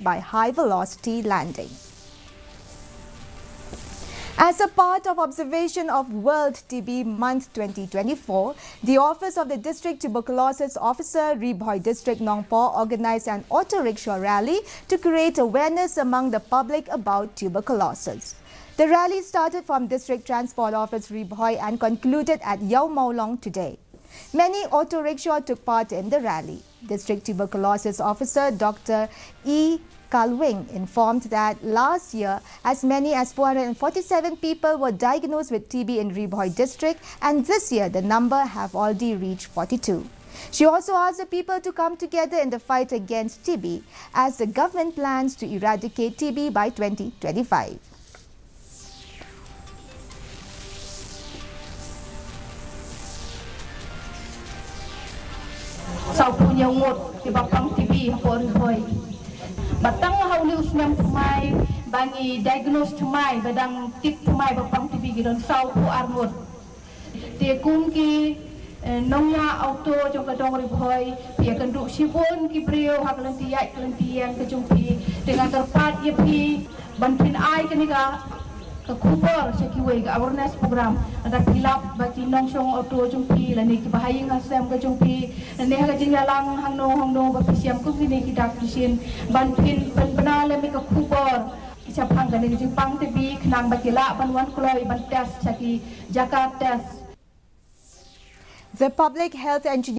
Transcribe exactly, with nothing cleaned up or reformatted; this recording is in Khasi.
by high velocity landing. As a part of observation of World T B Month twenty twenty-four, the Office of the District Tuberculosis Officer, Ri Bhoi District, Nongpoh, organized an auto rickshaw rally to create awareness among the public about tuberculosis. The rally started from District Transport Office, Ri Bhoi, and concluded at Iawmawlong today. Many auto rickshaw took part in the rally. District Tuberculosis Officer Doctor E Kalwing informed that last year, as many as four hundred forty-seven people were diagnosed with T B in Ri Bhoi District, and this year the number have already reached forty-two. She also asked the people to come together in the fight against T B, as the government plans to eradicate T B by twenty twenty-five. Sawphew hynñiew ngut kiba pang T B hapoh Ri Bhoi. Bad tang ha une u snem thymmai ba ngi diagnose thymmai, ba dang tip thymmai ba pang T B, ki don sawphew ar ngut. Te kum ki, eh, nongïalam auto jong ka dong Ri Bhoi, phi ïakynduh shibun ki briew ha ka lynti ïaid ka lynti ïeng ka jong phi. Te nga kyrpad ïa phi ban pynai kane ka, ka khubor sha kiwei, ka awareness program. Lada phi lap bad ki nongshong auto jong phi, lane kiba ha ïing ha sem ka jong phi, lane ha ka jingïalang hangno hangno ba phi shem kum kine ki dak ki shin, ban pyn, pynbna lem ïa ka khubor shaphang kane ka jingpang T B, khnang ba ki lah ban wan kloi ban test sha ki jaka test. The Public Health Engineer